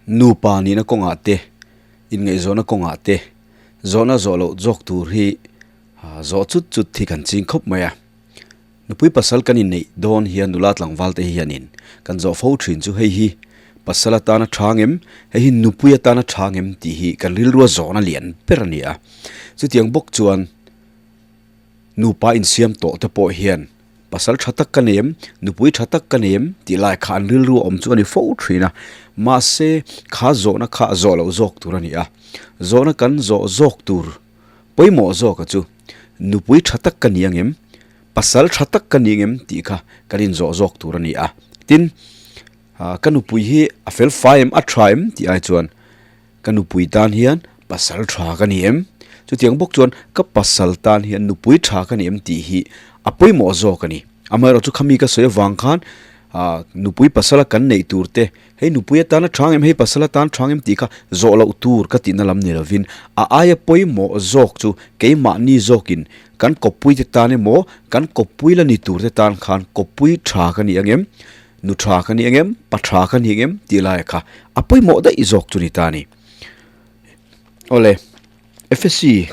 Nupa nihna kawngah te, inngaihzawhna kawngah te, zawhna zawh loh zawk tur hi zawh chut chut hi kan ching khawp mai a. Nupui pasal kan inneih dawn hian nula tlangval te hianin kan zawh fo thin chu hei hi pasal atana tha ngem, hei hi nupui atana tha ngem tih hi kan rilrua zawhna lian ber a ni a. Chutiang bawk chuan nupa insiam tawh te pawh hian Pasal tha tak ka nei em? Nupui tha tak ka nei em? tih lai kha an rilru a awm chu a ni fo thin a. Mahse, kha zawhna kha zawh loh zawk tur a ni a. Zawhna kan zawh zawk tur pawimawh zawka chu nupui tha tak ka ni ang em? Pasal tha tak ka ni ang em? tih kha kan inzawh zawk tur a ni a. Tin, ka nupui hi a fel fai em? A tha em? tih ai chuan ka nupui tan hian pasal tha ka ni em? Chutiang bawk chuan ka pasal tan hian nupui tha ka ni em tih hi a pawimawh zawk a ni. Amaherawh chu khami ka sawi avang khan ah nupui pasala kan neih tur te hei nupui atana thang em hei pasal atan thang em tih kha zawh loh tur ka tihna lam ni lovin a aia pawimawh zawk chu keimahni zawkin kan kawppui te tan emaw kan kawppui la ni tur te tan khan kawppui tha ka ni ang em? Nu tha ka ni engem, pa tha ka ni engem tih laia kha a pawimawh daih zawk chu ni ta a ni. Awle, FSC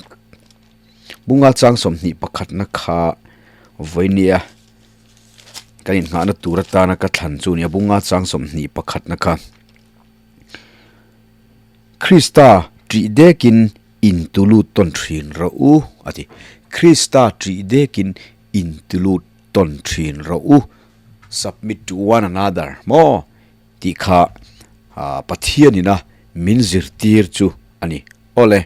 bunga chang 21 na kha vawinia kan inngahna tur atana ka thlan chu a ni a, bunga chang 21 na kha. Krista ṭih dekin intulut tawn ṭhin rawh u a ti. Krista ṭih dekin intulut tawn ṭhin rawh u. Submit to one another maw tih kha Pathianina min zirtir chu a ni. Awle,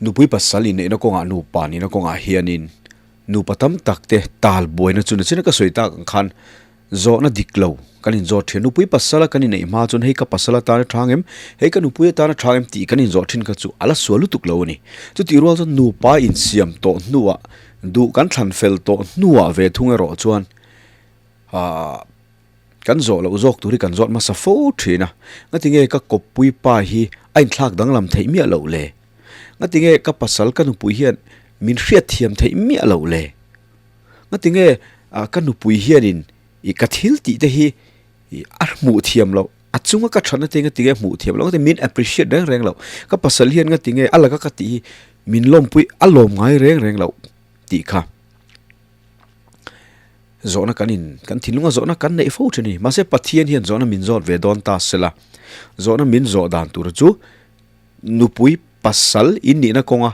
nupui pasal inneihna kawngah nupa nihna kawngah hianin nupa tam tak te tal buaina chu nachina ka sawi tak ang khan Zawhna dik lo kan inzawt thin. Nupui pasala kan inneih hma chuan hei ka pasal atana tha ang em? Hei ka nupui atana tha ang em? tih kan inzawh thin kha chu a la sual lutuk lo a ni. Chutih rual chuan nupa insiam tawh hnuah, duh kan thlan fel tawh hnuah ve thung erawh chuan aah kan zawh loh zawk tur hi kan zawt hmasa fo thin a. Ngatinge ka kawppui pa hi a inthlak danglam theih miah loh le? Ngatinge ka pasal ka nupui hian min hriatthiam theih miah loh le? Ngatinge ka nupui hianin i ka thil tih te hi a hmuh thiam loh, a chunga ka thatna te ngatinge hmuh thiam loh, ngatinge min appreciate reng reng loh, ka pasal hian ngatinge a laka ka tih hi min lawmpui a lawm ngai reng reng loh tih kha zawhna kan in kan thinlunga zawhna kan neih fo thin a ni. Mahse Pathian hian zawhna min zawt ve dawn ta sela, zawhna min zawh dan tur chu Nupui pasal in nihna kawnga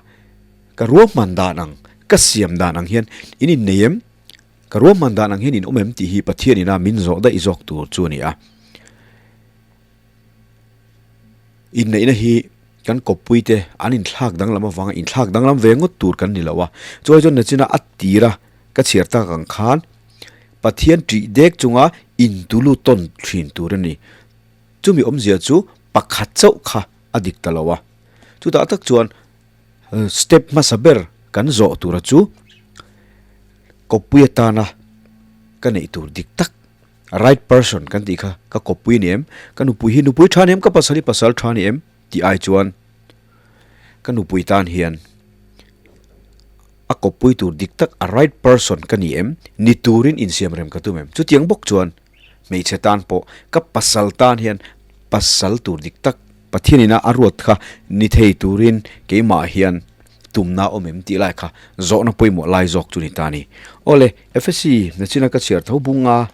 ka ruahman dan ang, ka siam dan ang hian in innei em? Ka ruahman dan ang hian in awm em tih hi Pathian ina min zawh daih zawk tur chu a ni a. Inneihna hi kan kawppui te an inthlak danglam avanga inthlak danglam ve ngawt tur kan ni lo a. Chuai chuan nachina a tira ka chhiar tak ang khan Pathian ṭih dek chunga intulu tawn ṭhin tur a ni. Chumi awmzia chu pakhat chauh kha a dik ta lo a, chutah tak chuan step hmasa ber kan zawh tura chu kawppui atana ka neih tur dik tak right person kan tih kha ka kawppui ni em, ka nupui hi nupui tha ni em, ka pasal hi pasal tha ni em tih ai chuan ka nupui tan hian a kawppui tur dik tak a right person ka ni em, ni turin insiam rem ka tum em, chutiang bawk chuan. Hmeichhe tan pawh ka pasal tan hian pasal tur dik tak Pathian ina a ruat kha ni thei turin keimah hian tumna awm em tih lai kha zawhna pawimawh lai zawk chu ni ta a ni. Awle, FSC nachina ka chhiar tho bunga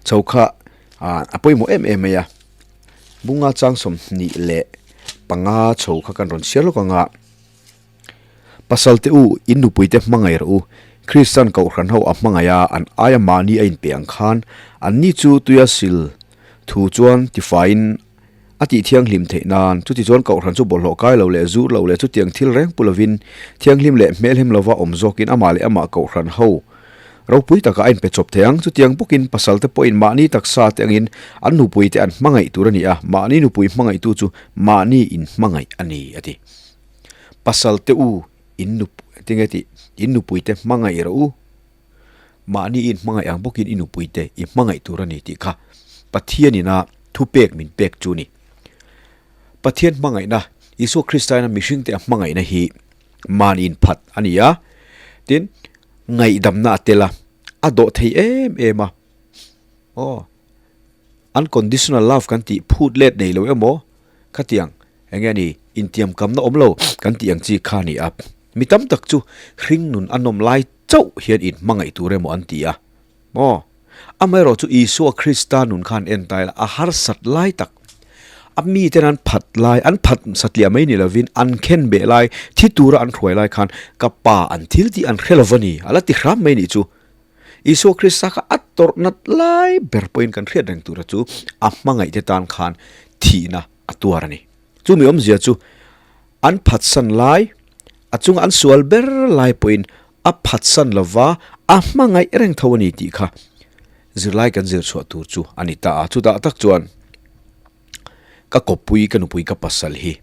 chho kha a pawimawh em em mai a, bunga chang 25 chho kha kan rawn chhiar lawk ang a. Pasal te u, in nupui te hmangaih rawh u. Kristan Kohhran ho a hmangaih a, an aia mahni a inpe ang khan, anni chu tuia sil thu chuan tifaiin a tih thianghlim theih nan. Chutichuan Kohhran chu bawlhhlawh kai lo leh zur lo leh chutiang thil reng pu lovin, thianghlim leh hmelhem lova awm zawkin amah leh amah Kohhran ho ropui takah a inpe chawp thei ang. Chutiang bawkin pasal te pawhin mahni taksa te angin an nupui te an hmangaih tur a ni a, mahni nupui hmangaihtu chu mahni inhmangaih a ni, a ti. Pasal te u in nup tinge tih in nupui te hmangaih rawh u. Mahni in hmangaih ang bawkin i nupui te i hmangaih tur a ni tih kha Pathian ina thupek min pek chu ni. Pathian hmangaihna Isua Krista ina mihring te a hmangaihna hi mahni in phat a ni a, tin ngaihdamna a tel a, a dawh thei em em a. Aw. Unconditional love kan tih phut let nei lo emaw khatiang eng nge ni intiamkamna awm lo kan tih ang chi kha a ni a. Mi tam tak chu hring nun a nawm lai chauh hian inhmangaih tur emaw an ti a maw? Amaherawh chu Isua Krista nun khan en ta ila a harsat lai tak, a miten an phat lai, an phat satliah mai ni lovin an khen beh lai, thi tura an hruai lai khan ka pa an thil tih an hre lo va ni, a la ti hram mai nih chu. Isua Krista kha a tawrh nat lai ber pawhin kan hriat reng tura chu a hmangaihte tan khan thihna a tuar a ni. Chumi awmzia chu an phatsan lai, a chunga an sual ber lai pawhin a phatsan lova a hmangaih reng tho a ni tih kha zirlai kan zir chhuah tur chu a ni ta a. Chutah tak chuan ka kawppui, ka nupui, ka pasal hi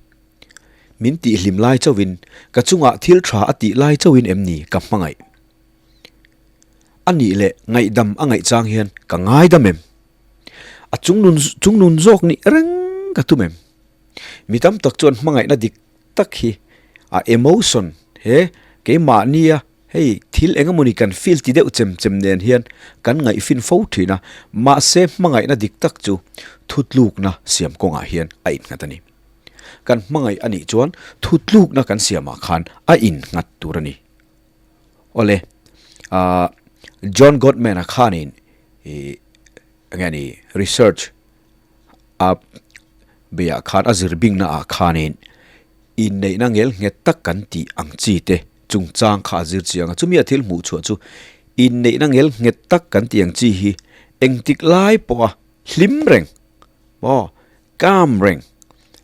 min tihhlim lai chauhin, ka chungah thil tha a tih lai chauhin em ni ka hmangaih? A nih leh ngaihdam a ngaih chang hian ka ngaidam em? A chungnun chungnun zawk nih reng ka tum em? Mi tam tak chuan hmangaihna dik tak hi a emotion he keimahnia hei thil eng emawni kan feel ti deuh chem chem nen hian kan ngaihfin fo thin a, mahse hmangaihna dik tak chu thutlukna siam kawngah hian a innghat a ni. Kan hmangaih a nih chuan thutlukna kan siamah khan a innghat tur a ni. Awle, ah John Gottman-a khanin ih enge ni research a beiah khan a zir bingna ah khanin inneihna ngel nghet tak kan tih ang chi te chungchang kha a zir chiang a. Chumi a thil hmuh chhuah chu inneihna ngel nghet tak kan tih ang chi hi engtik lai pawha hlim reng maw calm reng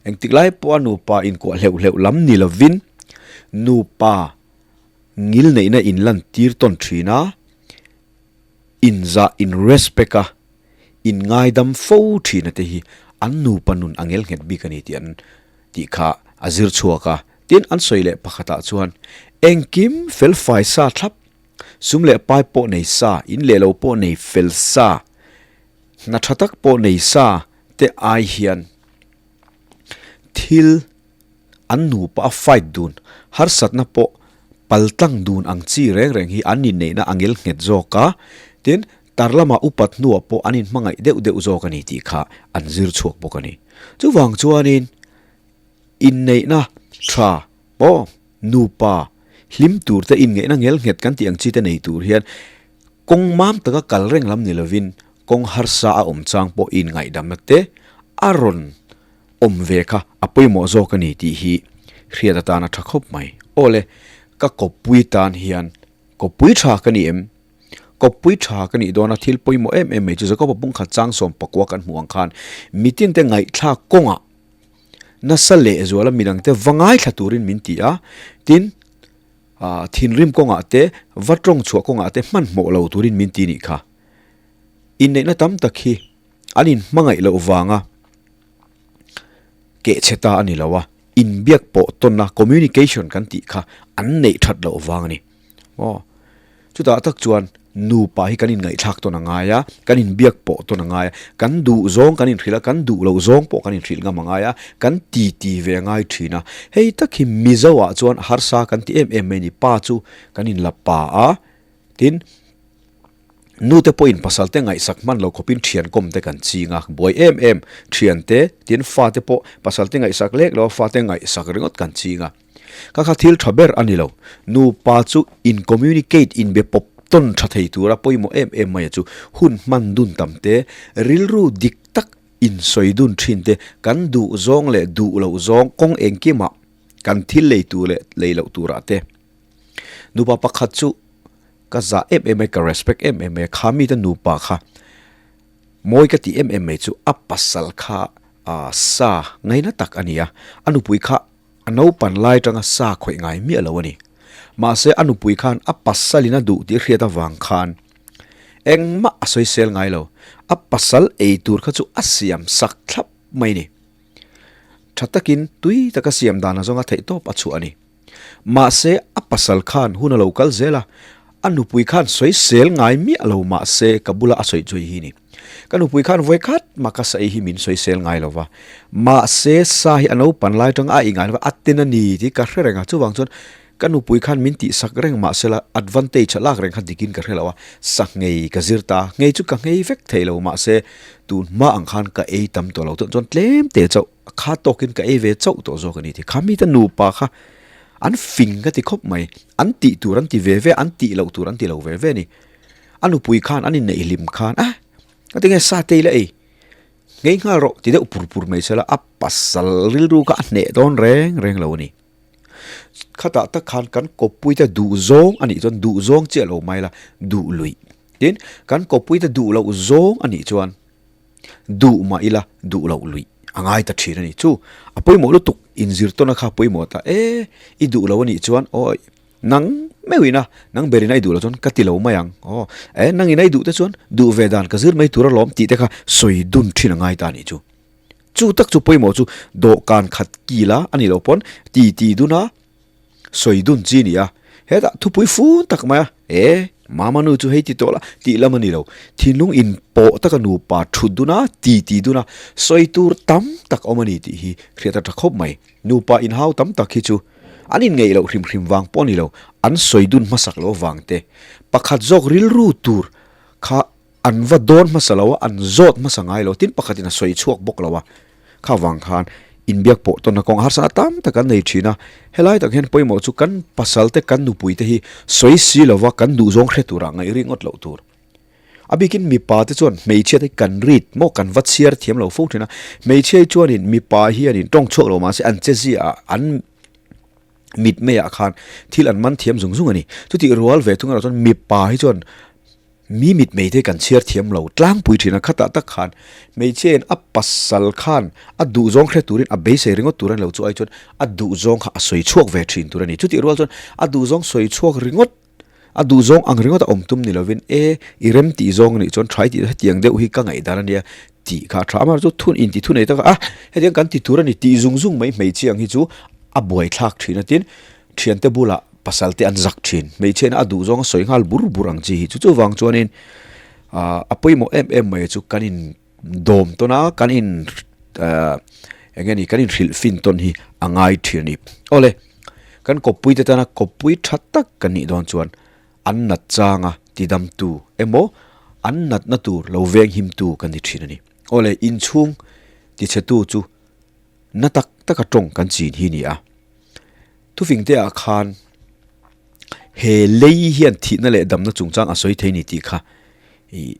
engtik lai pawha nupa inkuah hleuh hleuh lam ni lovin nupa ngil neihna in lan tir tawn thin a, in zah in respect a, in ngaidam fo thin a te hi an nupa nun a ngel nghet bik a ni tih an tih kha a zir chhuak a. Tin, an sawi leh pakhatah chuan engkim fel fai sa thlap, sum leh pai pawh nei sa, in leh lo pawh nei fel sa, hna tha tak pawh nei sa te ai hian thil An nupa a fight dun, harsatna pawh paltlang dun ang chi reng reng hi an inneihna a ngel nghet zawk a, tin, tar lama upat hnuah pawh an inhmangaih deuh deuh zawk a ni tih kha an zir chhuak bawk a ni. Chuvang chuanin inneihna tha pawh nupa hlim tur te inngeihna ngel nghet kan tih ang chi te nei tur hian kawng mam taka kal reng lam ni lovin kawng harsa a awm chang pawh inngaihdamna te a rawn awm ve kha a pawimawh zawk a ni tih hi hriat atan a tha khawp mai. Aw le, ka kawppui tan hian kawppui tha ka ni em? Kawppui tha ka nih dawna thil pawimawh em em mai chu Jakoba pungkhat chang sawm pakua kan hmuh ang khan mitin te ngaihthlak kawngah nasa lehzuala midangte va ngaithla turin min ti a, tin, thinrim kawngah te, va tawng chhuah kawngah te hmanhmawh lo turin min ti nih kha. Inneihna tam tak hi an inhmangaih loh vanga keh chhe ta a ni lo a, inbiak pawh tawnna, communication, kan tih kha an neih that loh vang a ni. Aw, chutah tak chuan nupa hi kan inngaihthlak tawn a ngai a, kan inbiak pawh tawn a ngai a, kan duh zawng kan inhrilh a, kan duh loh zawng pawh kan inhrilh ngam a ngai a, kan titi ve a ngai thin a. Hei tak hi Mizo ah chuan harsa kan ti em em mai a ni, pa chu kan inla pa a, tin, Nute pawhin pasalte ngaihsak hman lo khawpin thian kawm te kan ching a, buai em em thiante tin fate pawh pasalte ngaihsak lek lo a fate ngaihsak ringawt kan ching a. Kha kha thil tha ber a ni lo. Nupa chu in communicate, in be pawp tawn tha thei tura pawimawh em em mai a chu hun hman dun tam te, rilru dik tak in sawi dun thin te, kan duh zawng leh duh loh zawng kawng engkimah kan thil lei tur leh lei loh turah te. Nupa pakhat chu Ka zah em em mai, ka respect em em mai a, kha mite nupa kha mawi ka tih em em mai chu a pasal kha sa ngaina tak a ni a, a nupui kha a naupan lai atanga sa khawih ngai miah lo a ni. Mahse a nupui khan a pasalin a duh tih hriat avang khan engmah a sawisel ngai lo, a pasal ei tur kha chu a siam sak thlap mai a ni. Tha takin tui taka siam dan a zawnga theihtawp a chhuah a ni. Mahse, a pasal khan hun a lo kal zel a, a nupui khan sawisel ngai miah lo mahse ka bula a sawi chu hei hi ni. Ka nupui khan vawi khat mah ka sa ei hi min sawisel ngai lo va, mahse sa hi a naupan lai atanga a ei ngai lo va, a ten a ni tih ka hre reng a, chuvang chuan Ka nupui khan min tihsak reng mahsela advantage a lak reng kha dikin ka hre lo a, sa nghei ka zir ta a, nghei chu ka nghei vek thei lo mahse tun hma ang khan ka ei tam tawh lo tawh chuan tlem te chauh a kha tawkin ka ei ve chauh tawh zawk a ni tih kha mite nupa kha an fing ka ti khawp mai, an tih tur an ti ve ve a, an tih loh tur an ti lo ve ve a ni. A nupui khan an inneih hlim khan a ngatinge sa te ila ei nghei nghal rawh ti deuh pur pur mai sela a pasal rilru kha a hneh dawn reng reng lo a ni. Khatah tak khan kan kawppuite duh zawng a nih chuan duh zawng chiah lo mai la duh luih. Tin, kan kawppuite duh loh zawng a nih chuan duh mah ila duh loh luih a ngai ta thin a ni. Chu a pawimawh lutuk inzirtawna kha pawimawh ta e, i duh lo a nih chuan aw nang meuhin a, nang berin a i duh loh chuan ka ti lo mai ang aw, e nangin a i duh te chuan duh ve dan ka zir mai tur alawm tih te kha sawi dun thin a ngai ta a nih chu. Chu tak chu pawimawh chu dawhkan khat kil a a nih loh pawn ti ti dun a, sawi dun chi a ni a. Hetah thupui fun tak mai a, e mama nu chu hei ti tawh la tih lam a ni lo. Thinlung inpawh taka nupa thut dun a, ti ti dun a, sawi tur tam tak awm a ni tih hi hriat a tha khawp mai. Nupa inhau tam tak hi chu an inngeih loh hrim hrim vang pawh a ni lo, an sawi dun hmasak loh vang te, pakhat zawk rilru tur kha An va dawn hmasa lo a, an zawt hmasa ngai lo, tin pakhatin a sawi chhuak bawk lo a. Kha vang khan inbiak pawh tawnna kawng harsana tam tak an nei thin a, helai tak hian pawimawh chu kan pasal te kan nupui te hi sawi si lova kan duhzawng hre turah ngaih ri ngawt loh tur. A bikin mipa te chuan hmeichhia te kan rit maw kan va chhiar thiam lo fo thin a, hmeichhia hi chuanin mipa hianin tawng chhuak lo mahse an che ziah ah an mitmeiah khan thil an man thiam zung zung a ni. Chutih rual ve thung erawh chuan mipa hi chuan Mi mitmei te kan chhiar thiam lo tlangpui thin a, khatah tak khan hmeichhiain a pasal khan a duhzawng hre turin a beisei ringawt tur a ni lo chu ai chuan a duhzawng kha a sawi chhuak ve thin tur a ni. Chutih rual chuan a duhzawng sawi chhuak ringawt, a duhzawng ang ringawt a awm tum ni lovin e i rem tih zawng a nih chuan tha i tih hetiang deuh hi ka ngaihdan a nia tih kha a tha. Amaherawhchu chu thun inti thunei taka a hetiang kan ti tur a ni tih zung zung mai hmeichhia ang hi chu a buaithlak thin a tin Thiante bulah pasal te an zak thin. Hmeichhiain a duh zawng a sawi nghal bur bur ang chi hi. Chu chuvang chuanin ah a pawimawh em em mai chu kan in dawm tawn a, kan in ah eng nge ni kan in hrilh fin tawn hi a ngai thin a ni. Awle, kan kawppui te tana kawppui tha tak kan nih dawn chuan an nat changa tidamtu emaw an natna tur lo venghimtu kan ni thin a ni. Awle, inchhung tichhetu chu na tak taka tawng kan chin hi a ni a. Thufingte ah khan he lei hian thihna leh damna chungchang a sawi thei ni tih kha ih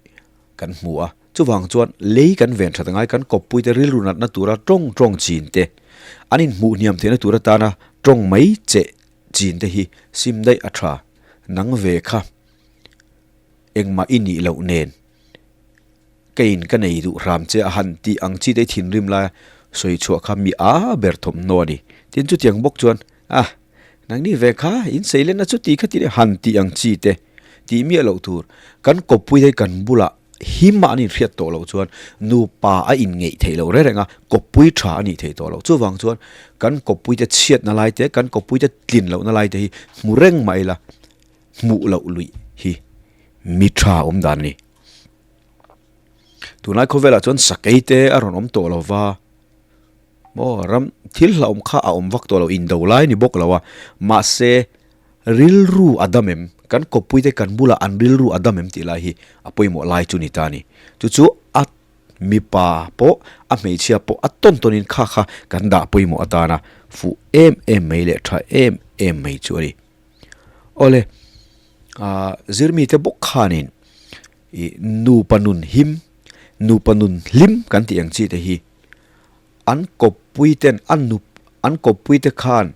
kan hmu a. Chuvang chuan lei kan ven that angai kan kawppui te rilru natna tura tawng tawng chin te, an inhmuh hniam theihna tur atana tawng mai cheh chin te hi sim daih a tha. Nang ve kha engmah i nih loh nen. Keiin ka nei duh hram che a han tih ang chi te thinrim lai a sawi chhuah kha mi a ber thawmhnaw a ni. Tin chutiang bawk chuan a nangni ve kha in sei lenna chu ti kha ti han tih ang chi te tih miah loh tur kan kawppui te kan bulah him a an inhriat tawh loh chuan nupa a inngeih theih loh reng reng a kawppui tha a nih theih tawh loh. Chuvang chuan kan kawppui te chhiatna lai te kan kawppui te tlin lohna lai te hi hmu reng mah ila hmuh loh luih hi mi tha awm dan a ni. Tunlai khawvelah chuan sakei te a rawn awm tawh lo va, maw ram thil hlauhawm kha a awm vak tawh lo indo lai a ni bawk lo a, mahse rilru a dam em kan kawppui te kan bulah an rilru a dam em tih lai hi a pawimawh lai chu ni ta a ni. Chu chu a mipa pawh a hmeichhia pawh a tawn tawnin kha kha kan dah pawimawh atana fuh em em mai leh tha em em mai chu a ni. Awle ah zirmite bawk khanin Ih nupa nun him, nupa nun hlim kan tih ang chi te hi an kawppui ten a nup an kawppui te khan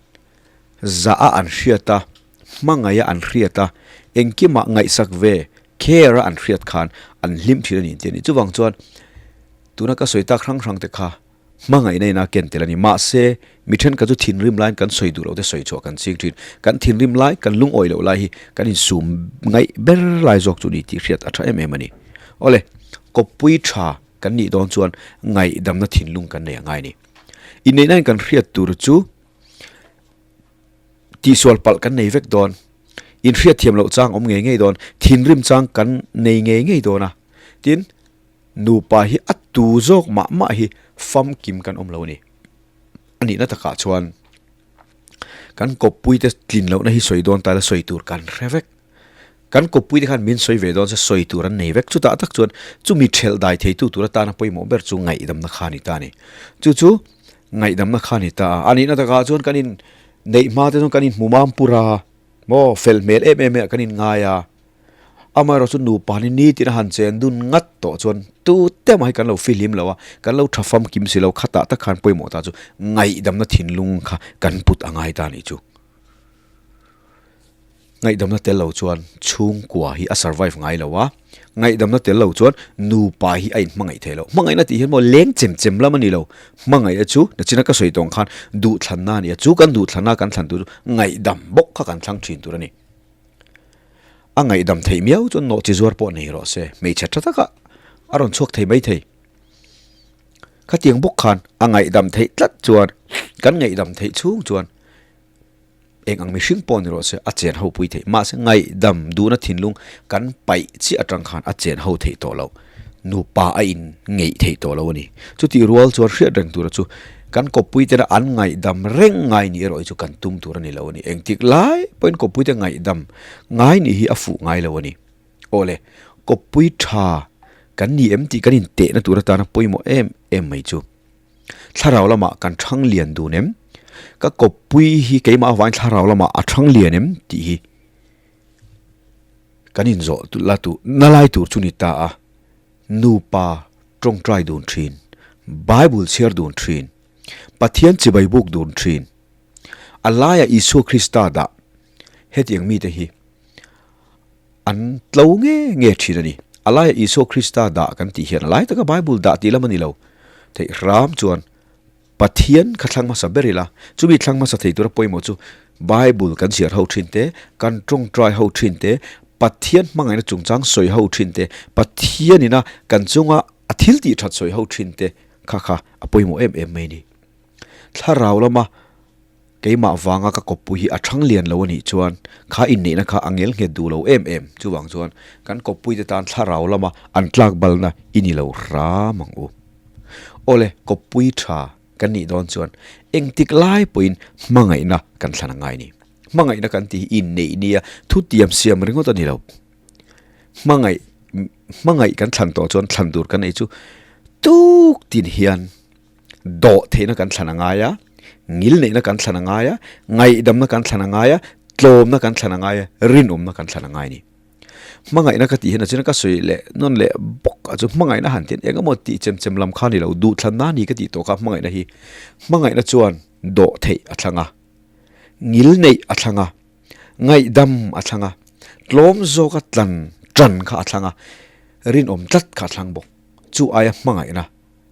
zah a an hriat a, hmangaih a an hriat a, engkimah ngaihsak ve care a an hriat khan an hlim thin a ni tih a ni. Chuvang chuan tuna ka sawi tak hrang hrang te kha Hmangaihna ina ken tel a ni. Mahse, mi thenkhat chu thinrim laiin kan sawi duh loh te sawi chhuah kan ching thin. Kan thinrim lai, kan lungawi loh lai hi kan insum ngaih ber lai zawk chu ni tih hriat a tha em em a ni. Awle, kawppui tha kan nih dawn chuan ngaihdamna thinlung kan nei a ngai a ni. Inneihna in kan hriat tur chu tihsual palh kan nei vek dawn, inhriat thiam loh chang awm ngei ngei dawn, thinrim chang kan nei ngei ngei dawn a. Tin, Nupa hi a tu zawk mah mah hi famkim kan awm lo a ni. A nihna takah chuan Kan kawppuite tlin lohna hi sawi dawn ta ila sawi tur kan hre vek. Kan kawppuite khan min sawi ve dawn se sawi tur an nei vek. Chutah tak chuan chumi ṭhelh dai theitu tur atana pawimawh ber chu ngaihdamna kha a ni ta a ni. Chu chu ngaihdamna kha a ni ta a. A nihna takah chuan kan in neih hma te chuan kan inhmu mam pur a, maw fel hmel em em ah kan inngai a. Amaherawhchu nupa ni nitin a han chen dun ngat tawh chuan tute mah hi kan lo fihlim lo a, kan lo tha famkim si lo, khatah tak khan pawimawh ta chu ngaihdamna thinlung kha kan put a ngai ta a nih chu. Ngaihdamna tel lo chuan chhungkua hi a survive ngai lo a, ngaihdamna tel lo chuan nupa hi a inhmangaih thei lo. Hmangaihna tih hian maw leng chem chem lam a ni lo, hmangaihna chu nachina ka sawi tawng khan duhthlanna a ni a, chu kan duhthlanna kan thlan tur chu ngaihdam bawk kha kan thlang thin tur a ni. A ngaihdam theih miau chuan nawh chi zuar pawh nei rawh se, hmeichhe tha taka a rawn chhuak thei mai thei. Khatiang bawk khan a ngaihdam theih tlat chuan kan ngaihdam theih chhung chuan eng ang mihring pawh ni rawh se a chen ho pui theih. Mahse ngaihdam duhna thinlung kan paih chiah atang khan a chen ho theih tawh loh. Nupa a in ngeih theih tawh lo a ni. Chutih rual chuan hriat reng tura chu kan kawppui tena an ngaihdam reng ngai nih erawh hi chu kan tum tur a ni lo a ni. Engtik lai pawhin kawppui te ngaihdam ngai nih hi a fuh ngai lo a ni. Aw le, kawppui tha kan ni em tih kan intehna tur atana pawimawh em em mai chu. Thlarau lamah kan thang lian dun em? Ka kawppui hi keimah avangin thlarau lamah a thang lian em tih hi kan inzawh la tur na lai tur chu ni ta a, nupa tawngtai dun thin, Bible chhiar dun thin, Pathian chibai buk dun thin, a laia Isua Krista dah hetiang mite hi an tlo nge nge thin a ni. A laia Isua Krista dah kan tih hian a lai taka Bible dah tih lam a ni lo. Theih hram chuan Pathian kha thlang hmasa ber ila, chumi thlang hmasa thei tura pawimawh chu Bible kan chhiar ho thin te, kan tawngtai ho thin te, Pathian hmangaihna chungchang sawi ho thin te, Pathianina kan chunga a thil tih that sawi ho thin te kha kha a pawimawh em em mai a ni. Thlarau lama keimah vanga ka kawppui hi a thang lian lo a nih chuan kha inneihna kha a ngel nghet duh lo em em. Chuvang chuan kan kawppuite tan thlarau lama an tlak balna i ni lo hram ang u. Awle, kawppui tha kan nih dawn chuan engtik lai pawhin hmangaihna kan thlan a ngai ni. Hmangaihna kan tih hi inneih nia thutiam siam ringawt a ni lo. Hmangaih hmangaih kan thlan tawh chuan thlan tur kan ei chu tuk tin hian dawh theihna kan thlan a ngai a, ngil neihna kan thlan a ngai a, ngaihdamna kan thlan a ngai a, tlawmna kan thlan a ngai a, rinawmna kan thlan a ngai ni. Hmangaihna ka tih hian a chuan ka sawi leh nawn leh bawk a chu hmangaihna han tian eng emaw tih chem chem lam kha ni lo duhthlanna a ni ka tih tawh kha hmangaihna hi hmangaihna chuan dawh theih a thlang a ngil neih a thlang a ngaihdam a thlang a tlawm zawka tlan tan kha a thlang a rinawm tlat kha a thlang bawk chu aia hmangaihna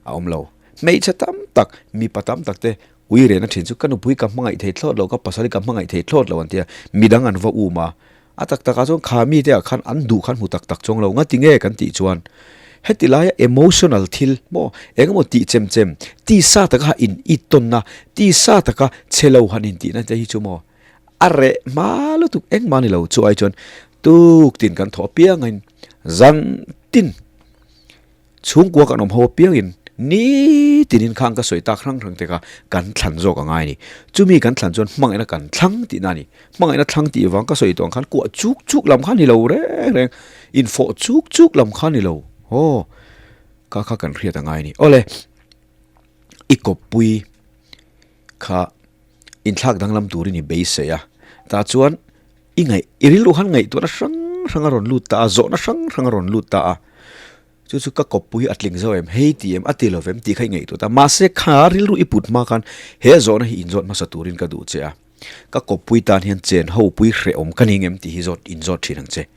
a awm lo hmeichhe tam tak mipa tam tak te ui rehna thin chu ka nupui ka hmangaih thei thlawt lo ka pasal hi ka hmangaih thei thlawt lo an tia midang an va um a. A tak takah chuan kha mite ah khan an duh khan hmu tak tak chuang lo nga ti nge kan tih chuan heti laia emotional thil maw eng emaw tih chem chem tisa taka in it tawnna tisa taka chhe lo han in tihna te hi chu maw a reh hma lutuk engmah ni lo chu ai chuan tuk tin kan thawh apiangin zan tin Chhungkua kan awm ho apiangin nitinin khang ka sawi tak hrang hrang te kha kan thlan zawk a ngai a ni. Chumi kan thlan chuan hmangaihna kan thlang tihna a ni. Hmangaihna thlang tih vang ka sawi tawh ang khan kuah chuk chuk lam kha a ni lo reng reng, infawh chuk chuk lam kha a ni lo. Aw, kha kha kan hriat a ngai a ni. Awle, i kawppui kha inthlak danglam turin i beisei a, tah chuan i ngaih, i rilru khan ngaihtuahna hrang hrang a rawn lut ta a, zawhna hrang hrang a rawn lut ta a. Chu chu ka kawppui hi a tling zo em? Hei ti em? A ti lo vem? Tih kha i ngaihtuah ta. Mahse kha rilru i put hma khan he zawhna hi inzawt hmasa turin ka duh che a. Ka kawppui tan hian chen ho pui hrehawm ka ning em tih hi zawt inzawt thin ang che.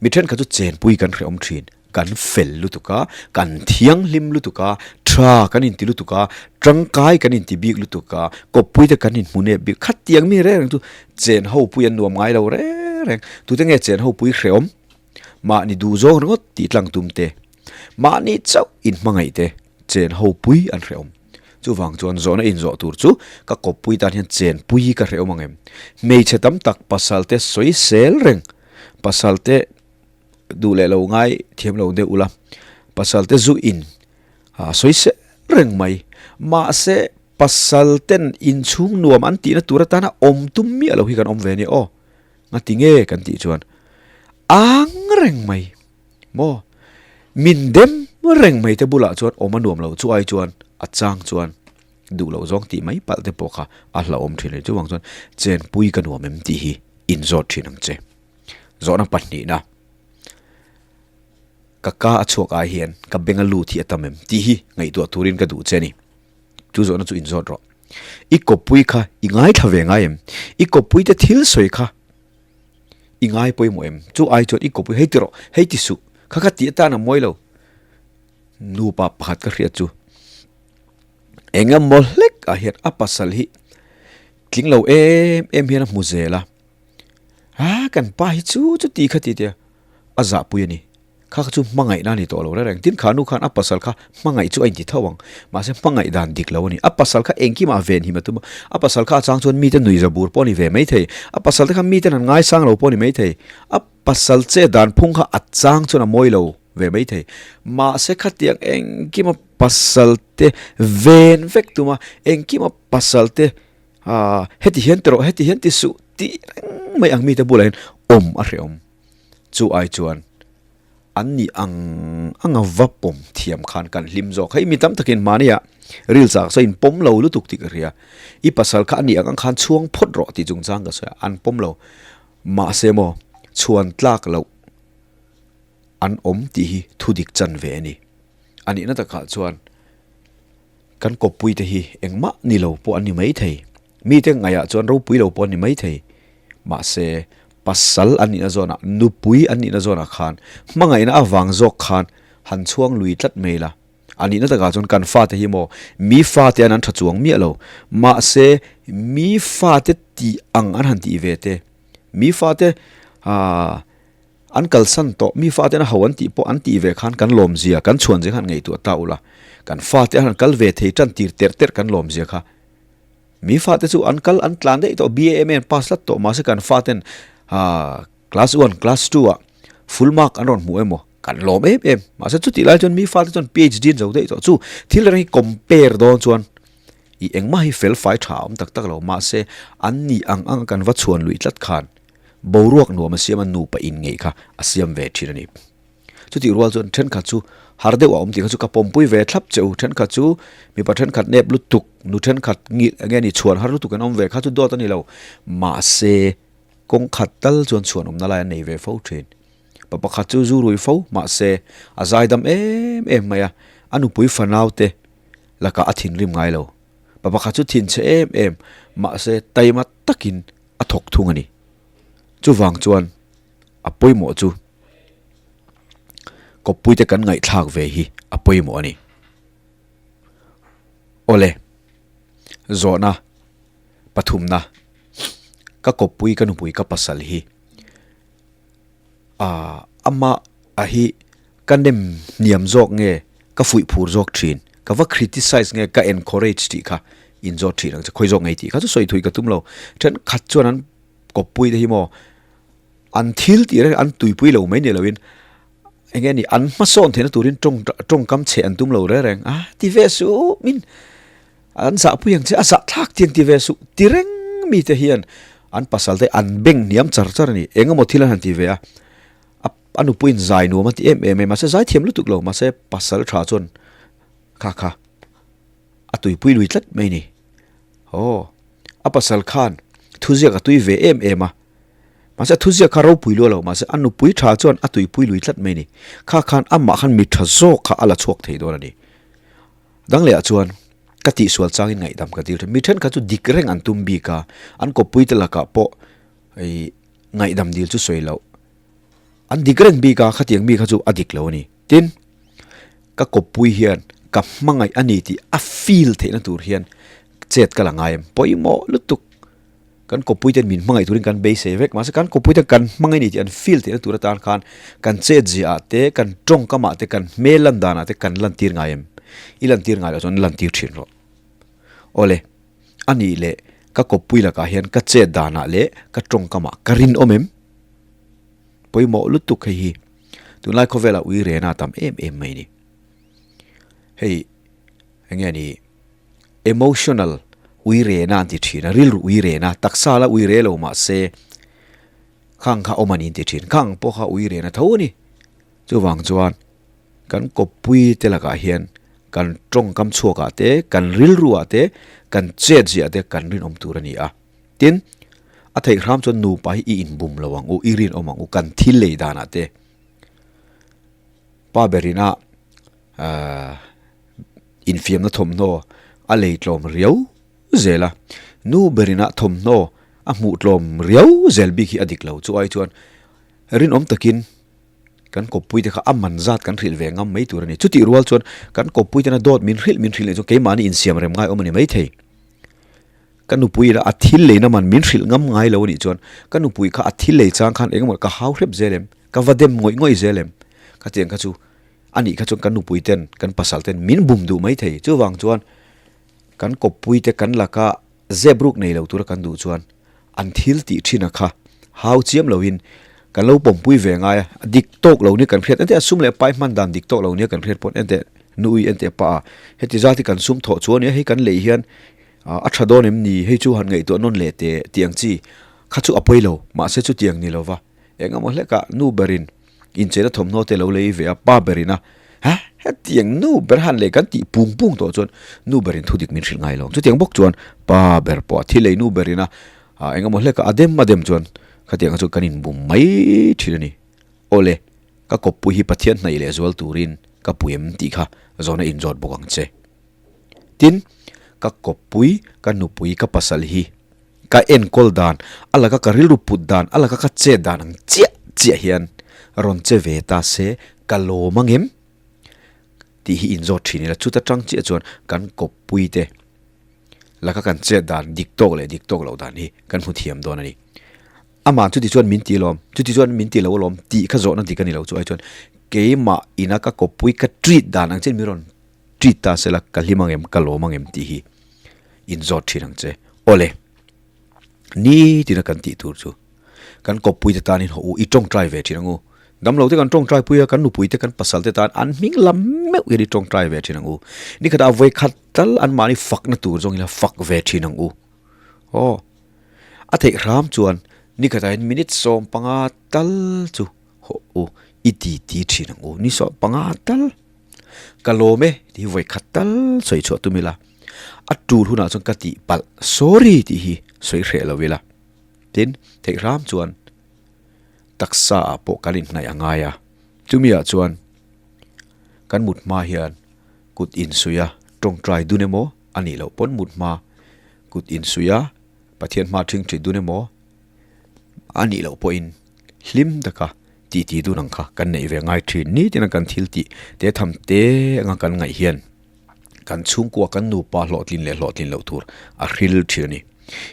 Mi thenkhat chu chenpui kan hrehawm thin. Kan fel lutuk a, kan thianghlim lutuk a, tha kan inti lutuk a, tangkai kan inti bik lutuk a, kawppui te kan inhmu nep bik. Khatiang mi reng reng chu chen ho pui an nuam ngai lo reng reng. Tute nge chen ho pui hrehawm? Mahni duh zawng ringawt tih tlang tum te, mahni chauh inhmangaih te chen ho pui an hrehawm. Chuvang chuan zawhna inzawh tur chu ka kawppui tan hian chen pui ka hrehawm ang em? Hmeichhe tam tak pasal te sawi sel reng, pasal te duh leh lo ngai thiam lo deuh ula, pasal te zu in sawi sel reng mai. Mahse. Pasal ten inchhung nuam an tihna tur atana awm tum miah lo hi kan awm ve a nia aw. Ngati nge kan tih chuan ang reng mai maw? Min dem reng mai te bulah chuan awm a nuam lo chu ai chuan a chang chuan duh loh zawng tih mai palh te pawh kha a hlauhawm thin a ni. Chuvang chuan chenpui ka nuam em tih hi inzawt thin ang che. Zawhna pahnihna, Ka ka a chhuak ai hian ka beng a lut hi a tam em tih hi ngaihtuah turin ka duh che a ni. Chu zawhna chu inzawt rawh. I kawppui kha i ngaithla ve ngai em? I kawppui te thil sawi kha i ngai pawimawh em? Chu ai chuan i kawppui hei ti rawh, hei ti suh, kha kha tih atan a mawi lo. Nupa pakhat ka hriat chu eng emaw hlek ah hian a pasal hi tling lo em em hian a hmu zel a, a kan pa hi chu chuti kha ti tia a zahpui a ni. Kha kha chu hmangaihna a ni tawh lo reng reng. Tin kha nu khan a pasal kha hmangaih chu a inti tho ang. Mahse hmangaih dan dik lo a ni. A pasal kha engkimah venhim a tum a. A pasal kha a chang chuan mite nuihza bur pawh a ni ve mai thei. A pasal te kha miten an ngaisang lo pawh a ni mai thei. A pasal che dan phung kha a chang chuan a mawi lo ve mai thei. Mahse khatiang engkima pasal te ven vek tum a, engkima pasal te heti hian ti rawh, heti hian ti suh tih reng mai ang mite bulah hian awm a hrehawm. Chu ai chuan an nih ang anga va pawm thiam khan kan hlim zawk. Hei mi tam takin mahnia ril chak sawi in pawm lo lutuk tih ka hria. I pasal kha a nih ang ang khan chhuang phawt rawh tih chungchang ka sawi a, an pawm lo. Mahse maw chhuan tlak loh an awm tih hi thu dik chan ve a ni. A nihna takah chuan kan kawppuite hi engmah ni lo pawh an ni maithei. Mite ngaihah chuan ropui lo pawh an ni maithei. Mahse, pasal an nihna zawnah, nupui an nihna zawnah khan hmangaihna avang zawk khan han chhuang lui tlat mai la. A nihna takah chuan kan fate hi maw mi fate an an tha chuang miah lo. Mahse, mi fate tih ang an han tih ve te, mi fate aah an kalsan tawh, mi fate an ho an tih pawh an tih ve khan kan lawmzia, kan chhuanzia khan ngaihtuah ta ula. Kan fate an han kal ve thei tan tir terh terh kan lawmzia kha. Mi fate chu an kal an tlan daih tawh, BAMA an pass tlat tawh, mahse kan faten class one, class two ah full mark an rawn hmu emaw kan lawm em em. Mahse chutih lai chuan mi fate chuan PhD an zo daih tawh. Chu thil reng hi compare dawn chuan i engmah hi fel fai tha a awm tak tak lo. Mahse an nih ang ang a kan va chhuan luih tlat khan boruak nuam a siam a, nupa inngeih kha a siam ve thin a ni. Chutih rual chuan thenkhat chu har deuh a awm tih kha chu ka pawmpui ve thlap che u. Thenkhat chu mipa thenkhat nep lutuk, nu thenkhat ngilh eng nge ni chhuan har lutuk an awm ve kha chu dawt a ni lo. Mahse, kawng khat tal chuan chhuan awmna lai an nei ve fo thin. Pa pakhat chu zu rui fo, mahse a zaidam em em mai a, a nupui fanau te lakah a thinrim ngai lo. Pa pakhat chu thinchhe em em, mahse taima takin a thawk thung a ni. Chuvang chuan a pawimawh chu kawppuite kan ngaihthlak ve hi a pawimawh a ni. Awle, zawhna pathumna, ka kawppui ka nupui ka pasal hi ah amah a hi ka nem hniam zawk nge ka fuih phur zawk thin, ka va criticize nge ka encourage tih kha inzawt thin ang che, khawi zawk ngei tih kha chu sawi thui ka tum lo. Thenkhat chuan an kawppuite hi maw An thil tih reng an tuipui lo mai ni loin eng nge ni an hmasawn theihna turin tawng tawngkam chhe an tum lo reng reng a ti ve suh min an zahpui ang che a zahthlak tiang ti ve suh ti reng mite hian an pasal te an beng hniam char char a ni eng emaw thil an han ti ve a a nupuiin zai nuam a ti em em mai mahse zai thiam lutuk lo mahse pasal tha chuan kha kha a tuipui lui tlat mai ni aw a pasal khan thuziak a tui ve em em a. Mahse a thuziak kha ropui luah lo, mahse a nupui tha chuan a tuipui lui tlat mai a ni. Kha khan amah khan mi tha zawk kha a la chhuak thei dawn a ni. Dang lehah chuan ka tihsual changin ngaihdam ka dil thin. Mi thenkhat chu dik reng an tum bik a, an kawppui te lakah pawh ih ngaihdam dil chu sawi loh. An dik reng bik a, khatiang mi kha chu a dik lo a ni. Tin, ka kawppui hian ka hmangaih a ni tih a feel theihna tur hian chet ka la ngai em? Pawimawh lutuk. Kan kawppuiten min hmangaih turin kan beisei vek, mahse kan kawppuiten kan hmangaih ni tih an feel theihna tur atan khan kan chetziah ah te, kan tawngkam ah te, kan hmel lan dan ah te kan lantir ngai em? I lantir ngai loh chuan lantir thin rawh. Awle, a nih leh ka kawppui lakah hian ka chet dan ah leh ka tawngkam ah ka rinawm em? Pawimawh lutuk hei hi tunlai khawvelah ui rena a tam em em mai ni. Hei eng nge ni? Emotional uirena an ti thin a, rilru uirena, taksa la uire lo mah se khang kha awm a ni an ti thin. Khang pawh kha uirena tho a ni. Chuvang chuan kan kawppui te lakah hian kan tawngkam chhuakah te, kan rilruah te, kan chetziah te kan rinawm tur a ni a. Tin, a theih hram chuan nupa hi i inbum lo ang u, i rinawm ang u, kan thil lei danah te. Pa berina ahh infiamna thawmhnaw a lei tlawm riau zel a, nu berina thawmhnaw a hmuh tlawm riau zel bik hi a dik lo. Chu ai chuan rinawm takin kan kawppui te kha a man zat kan hrilh ve ngam mai tur a ni. Chutih rual chuan kan kawppui tena dawt min hrilh min hrilh leh chuan keimahni insiam rem ngai awm a ni maithei. Ka nupui ila a thil leina man min hrilh ngam ngai lo a nih chuan ka nupui kha a thil lei chang khan engemaw ka hau hrep zel em? Ka va dem ngawih ngawih zel em? Khatiang kha chu a nih kha chuan kan nupui ten kan pasal ten min bum duh mai thei. Chuvang chuan kan kawppui te kan laka zep ruk nei lo tura kan duh chuan an thil tih thin a kha hau chiam loin kan lo pawmpui ve ngai a, dik tawk lo nia kan hriat enteh a sum leh pai hman dan dik tawk lo nia kan hriat pawn enteh nui enteh pa a heti zat hi kan sum thawh chuan nia hei kan lei hian A tha dawn em ni? Hei chu han ngaihtuah nawn leh teh tih ang chi kha chu a pawi lo. Mahse chutiang ni lova eng emaw hlekah nu berin incheina thawmhnaw te lo lei ve a, pa berin a, Ha? Hetiang nu ber han lei kan tih pung pung tawh chuan nu berin thu dik min hrilh ngai lo. Chutiang bawk chuan pa ber pawh a thi lei nu berin a, eng emaw hlekah a dem a dem chuan khatiang kha chu kan inbum mai thin a ni. Awle, ka kawppui hi Pathian hnaih leh zual turin ka pui em tih kha zawhna inzawt bawk ang che. Tin, ka kawppui, ka nupui, ka pasal hi ka enkawl dan, a laka ka rilru put dan, a laka ka chet dan ang chiah chiah hian rawn che ve ta se ka lawm ang em? tih hi inzawt thin ila. Chuta tang chiah chuan kan kawppui te laka kan chet dan dik tawk leh dik tawk loh dan hi kan hmu thiam dawn a ni. Amah chuti chuan min ti alawm, chuti chuan min ti lo alawm tih kha zawhna dik a ni lo. Chu ai chuan keimah ina ka kawppui ka treat dan ang chian min rawn Treat ta sela ka hlim ang em, ka lawm ang em tih hi inzawt thin ang che. Awle, nitina kan tih tur chu kan kawppui te tanin haw u, i tawngtai ve thin ang u. Damlo te kan tawngtai pui a, kan nupui te kan pasal te tan an hming lam meuh hian i tawngtai ve thin ang u. Nikhatah vawikhat tal anmahni fakna tur zawng ila fak ve thin ang u. Aw, a theih hram chuan nikhatah hian minute 15 tal chu haw u, i ti ti thin ang u. Ni 15 tal. Ka lawm e tih hi vawi khat tal sawi chhuah tum ila, a tul hunah chuan ka tih palh sorry tih hi sawi hreh lo ila. Tin, theih hram chuan taksa ah pawh kan inhnaih a ngai a, chumi ah chuan kan mut hma hian kut insuih a tawngtai dun emaw a nih loh pawn mut hma kut insuih a Pathian hma ṭhingṭhi dun emaw a nih loh pawhin hlim taka tih tih dun ang kha kan neih ve ngai thin. Nitin a kan thil tih te tham te anga kan ngaih hian kan chhungkua kan nupa hlawhtlin leh hlawhtlin loh tur a hril thin a ni.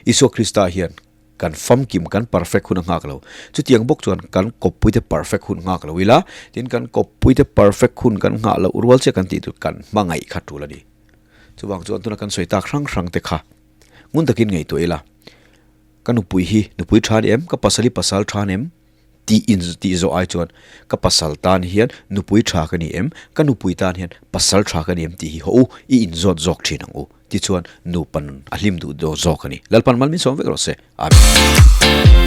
Isua Krista hian kan famkim kan perfect hun a nghak lo. Chutiang bawk chuan kan kawppui te perfect hun nghak lo ila, tin kan kawppui te perfect hun kan nghah loh rual chiah kan tih tur kan hmangaih kha tul a ni. Chuvang chuan tuna kan sawi tak hrang hrang te kha ngun takin ngaihtuah ila, ka nupui hi nupui tha ni em, ka pasal hi pasal tha ni em tih in tih zawh ai chuan ka pasal tan hian nupui tha ka ni em, ka nupui tan hian pasal tha ka ni em tih hi haw u, i inzawt zawk thin ang u tichuan nupa nun a hlim duh dawn zawk a ni. Lalpan mal min sawm vek rawh se. Amen.